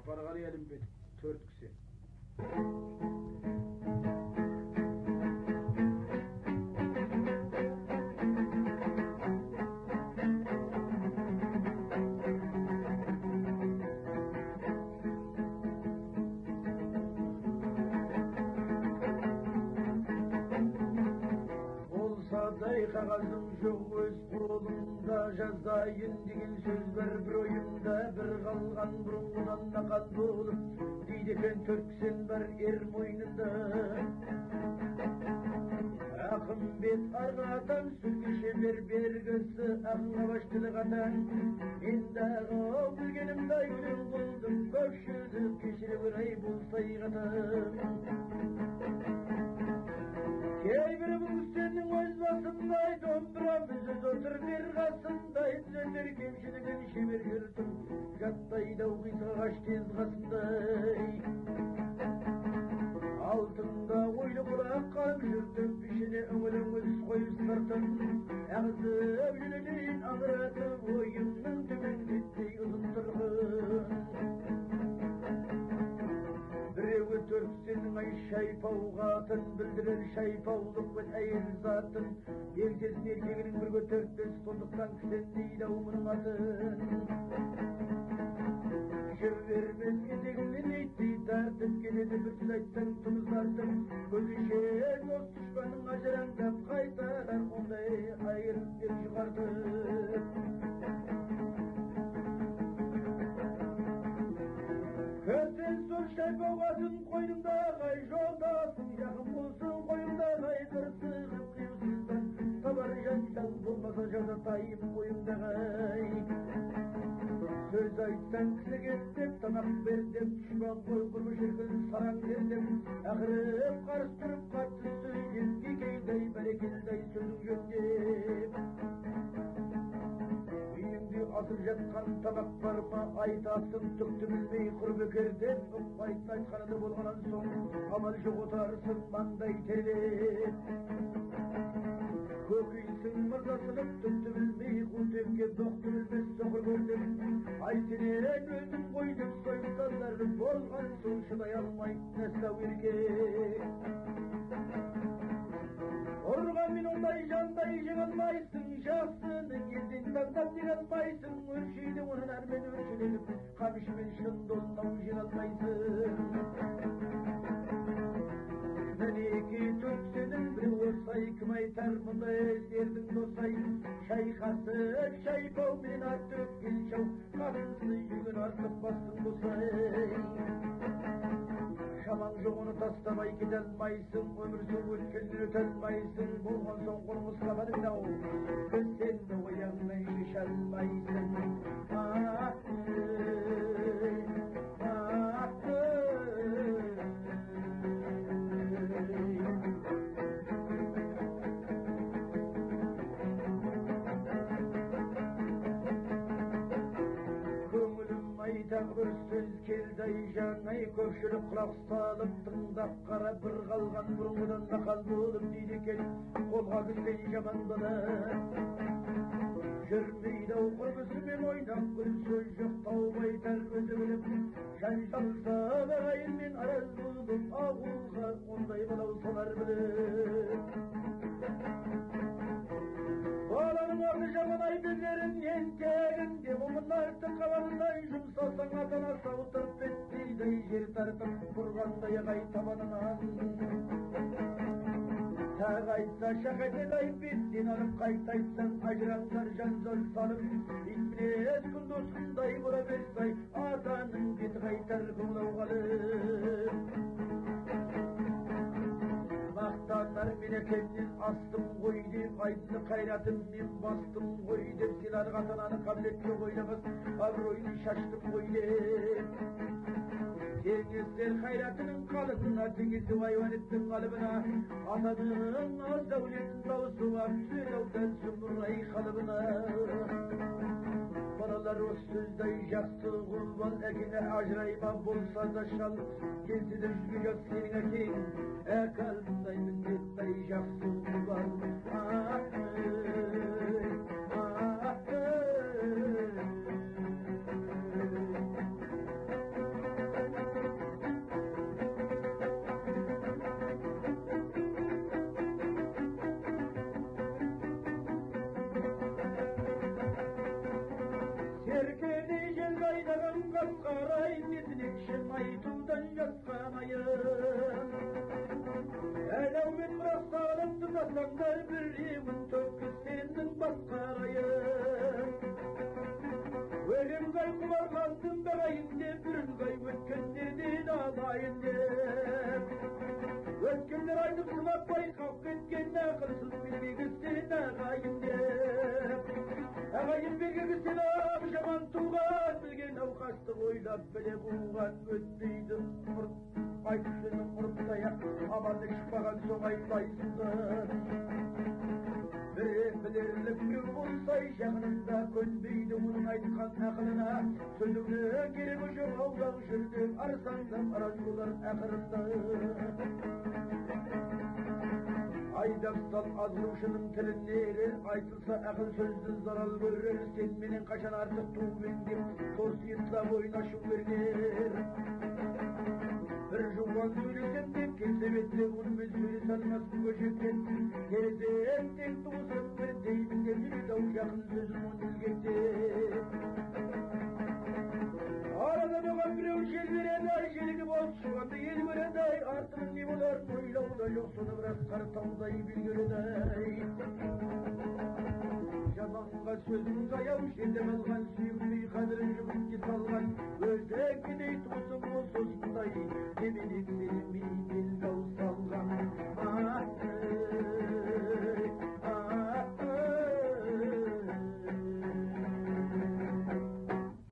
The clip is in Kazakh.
Сапарғали Әлімбетов, 4 кісі. Қағазым жоқ өз қолымда, жазайын деген сөз бар бір ойымда, бір қалған бұрынғыдан нақал болып, дейді екен 4 кісен бар ер мойнында. Ақымбет арғы атам сөзге шебер, бергісі ақынға баш тілі қатаң. Мен дағы білгенімді өлең қылдым, көпшілік кешіре көр ай болсай қатам. Кейбірі бұл сенің өз басындай, домбырамыз өз отыр бер қасындай, түзетер кемшілігін шебер жұртым, жаттайды ау қисық тез қасындай. Алтында ойлы құлақ қалып жұртым, ішіне үңіл-үңіл қойып сыртын, ағызып жүледейін аңыратып, ойымның түбін беттей ұзын тұрғын. Біреуі 4 кісінің ай шайпауғатын, білдірер шайпаулықпен әйел затын, еңсесін еркегінің бір көтертпес, сондықтан кісен дейді ау мұның атын. Жібермес етегіңнен иттей тартып келеді, бір сөз айтсаң тымызартып, көзінше дос дұшпаның ажыраңдап қайтарар ондай айырып деп жұқартып. Көптен сол шайпауғатын қойнымдағы жолдасың жақын болсын қойымдағы қырсығып қиюсыздан табар жанжал болмаса жазатайым бойымдағы. Сөз айтсаң кісі кет деп, тамақ бер деп, дұшпан қой құрбы шіркін сараң бер деп, ақырып қарсы тұрып қатты сөйлеп, кекейдай бәрекелді сөзің жөндеп. Үйіңде асып жатқан тамақ бар ма, айтасың түкті білмей құр бекер деп, ұқпайтын айтқаны болғаннан соң амал жоқ отырсың маңдай терлеп. Көкейсің мырзасынып түкті білмей қу тепке доқты білмес соқыр көр деп, ай сенен өлдім ғой деп сойылғандар болған соң шыдай алмай мәстау еркек. Ұрғанмен ондай жандай жеңе алмайсың, жақсыны елден таңдап неге алмайсың, өршиді оның әрмен өршеленіп, қамшымен шын жеңе алмайсың. Мінекей 4 кісінің біреу осай, кім айтар мұндай ердің досай, шайқасып шайпаумен ат төккен шау, қатынсыз жүрген артық бастың босай. Шамаң жоқ оны тастамай кете алмайсың, өмір сүріп өткеннен өте алмайсың, болған соң қолың ұстамадың ау, кісенді ояңнан шеше алмайсың. Бір сөз келді ай жаңай, көпшілік құлақ салып тыңдап қара, бір қалған бұрынғыдан мақал болып дейді екен, қолға түскен жаман бала. Жүрмейді ау құрбысымен ойнап күліп, сөз жоқ тауып айтар өзі біліп, жанжалсап ағайынмен араз болып, ауылға ондай балау салар біліп. Баланың аты жаман ай белдерін ентегін деп, оның артық қабағындай жұмсасаң ата-анасы отырып беттейді, жер тартып тұрғандай ағай табанынан. Тағы айтса шақ етеді ай беттен алып, қайта айтсаң ажыраңдар жанжал салып, ит мінез күн досындай бола берсе, атаның беті қайтар көңіл ауғалып. Мақтанар мен әкемнен астым ғой деп, айдыны қайратым мен бастым ғой деп, сыйлады ата-ананы қабілетке ойламас, абыройын шаштым ғой деп. Теңестер қайратының қалыңына, теңесу айуан иттің қалыбына, атаның аз дәулетін тауысып ап, түседі сұмырай қалыбына. Балалар осы сөздай жақсы құрбан, әкеңе ажырайма болса да шал, келсе де жүзге жас сенің әкең, әке алдындай міндеттай жақсы құрбан. айдаған қасқарай, несіне шын айтудан жасқанайын. Әлаумен бірақ салып тыңдасаң да, біреуін төккі сенің басқарайын. Өлімгай құмарландым бағайын деп, біріңгай өткендерден алайын деп. Өткендер айтып сынатпай қалып кеткен ақылсыз белгісін ағайын деп. Ағайын белгісін ақ жаман туған, білген науқасты ойлап біле қуған өтпейді ұрт айтшының ұрып таяқ, аманы шықпаған соң айтпайсың. Бір білерлік біреу болса жақынында, көнбейді оның айтқан ақылына. Сөзіңнің керегі жоқ, аулақ жүр деп, арсаңдап араз болар ақырында. Айдап сал азғырушының тілін нерер, айтылса ақыл сөзді зарар көрер, сен менен қашан артық туып ең деп, торсиытса бойын ашу көрінер. Бір жуан сөйлесем деп келсе бетте, онымен сөйлесе алмасын көшектен. Терезем тең туысым бір деймін деп жүреді ау жақын сөзім оны ілгектеп. Арада болған біреу жел береді ай, желігі болып шуғанды ел көреді ай, артының не боларын ойлауда жоқ, соны бір асқар таудай белгіледі ай. Жаманға сөзің жаяу, жерде қалған сүйіктей қадірі